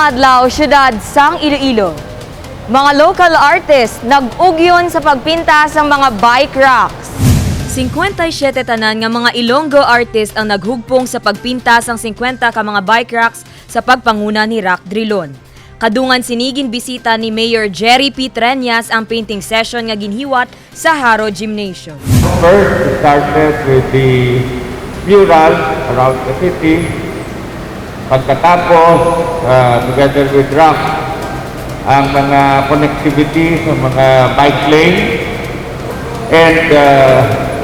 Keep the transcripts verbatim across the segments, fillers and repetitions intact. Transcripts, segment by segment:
Adlaw, Siyudad sang Iloilo. Mga local artist nag-ugyon sa pagpinta sang mga bike racks. Singkwenta y siyete tanan nga mga Ilonggo artist ang naghugpong sa pagpinta sang singkwenta ka mga bike racks sa pagpanguna ni Rock Drilon. Kadungan sini, ginbisita ni Mayor Jerry P. Treñas ang painting session nga ginhiwat sa Jaro Gymnasium. First, we started with the murals around the city. Pagkatapos, ah, together with Rock, ang mga connectivity sa mga bike lane. And, ah,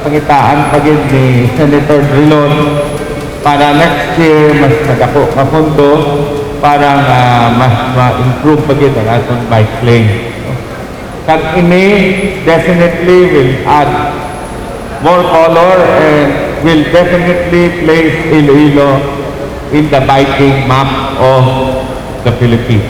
pangitaan pa gid ni Senator Drilon para next year mas madako nga pondo para nga mas ma-improve pa gid ang aton bike lane. Kag ini definitely will add more color and will definitely place Iloilo in the biking map of the Philippines.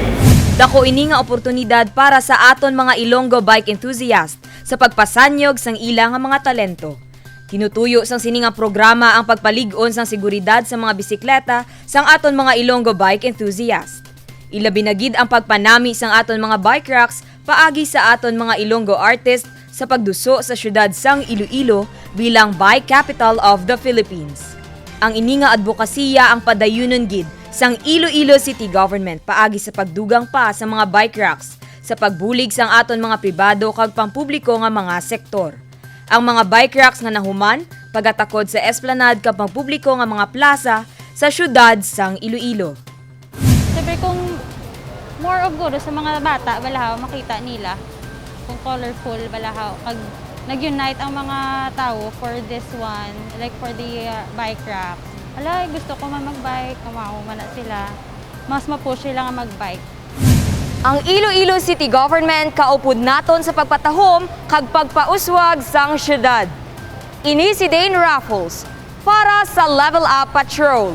Dako ini nga oportunidad para sa aton mga Ilonggo bike enthusiast sa pagpasanyog sang ila nga mga talento. Tinutuyo sang sini nga programa ang pagpalig-on sang seguridad sa mga bisikleta sang aton mga Ilonggo bike enthusiast. Ilabi na gid ang pagpanami sang aton mga bike racks paagi sa aton mga Ilonggo artist sa pagduso sa siyudad sang Iloilo bilang Bike Capital of the Philippines. Ang ini nga adbokasiya ang padayunon gid sang Iloilo City Government paagi sa pagdugang pa sa mga bike racks sa pagbulig sang aton mga pribado kag pampubliko nga mga sektor. Ang mga bike racks nga nahuman pagatakod sa esplanade kag pampubliko nga mga plaza sa siyudad sang Iloilo. Siyempre, kung more of guro sa mga bata, balahaw, makita nila kung colorful, balahaw, kag nag-unite ang mga tawo for this one, like for the, uh, bike rack. Ala, gusto ko man mag-bike, kamahaw man na sila. Mas mapush sila nga mag-bike. Ang Iloilo City Government kaupod naton sa pagpatahom kag pagpauswag sang siyudad. Ini si Dane Raffles para sa Level Up Patrol.